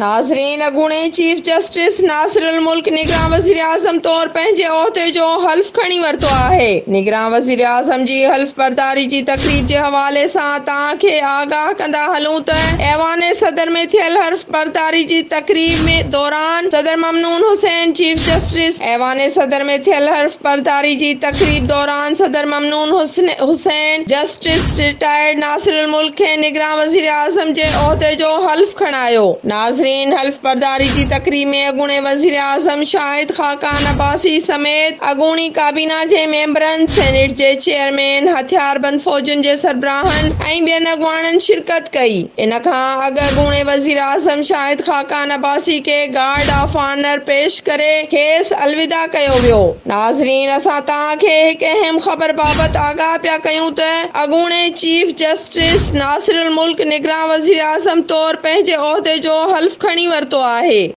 ناظرين اڳوڻي chief justice Nasir الملڪ نگران وزيراعظم طور پنهنجي عهدي جو حلف کڻي ورتو آهي. نگران وزيراعظم جي حلف برداري جي تقريب جي حوالي سان توهان کي آگاهه ڪندا هلون ته ايوان صدر ۾ ٿيل حلف برداري جي تقريب دوران صدر ممنون حسين چيف جسٽس ايوان صدر ۾ ٿيل حلف برداري جي تقريب دوران صدر ممنون حسين جسٽس رٽائرڊ ناصر الملڪ کي نگران وزيراعظم جي عهدي جو حلف کڻايو. ناظرين حلف برداري جي تقريب ۾ اڳوڻي وزيراعظم شاهد خاقان عباسي سميت اڳوڻي ڪابينا جي ميمبرن، سينيٽ جي چيئرمين، هٿياربند فوجن جي سربراهن ۽ ٻين اڳواڻن شرڪت ڪئي. ان کان اڳ اڳوڻي وزيراعظم شاهد خاقان عباسي کي گارڊ آف آنر پيش ڪري کيس الوداع ڪيو ويو. ناظرين اسان توهان کي هڪ اهم خبر بابت آگاهه پيا ڪيون ته اڳوڻي چيف جسٽس ناصر الملڪ نگران وزيراعظم طور پنهنجي عهدي جو حلف کڻي ورتو آهي.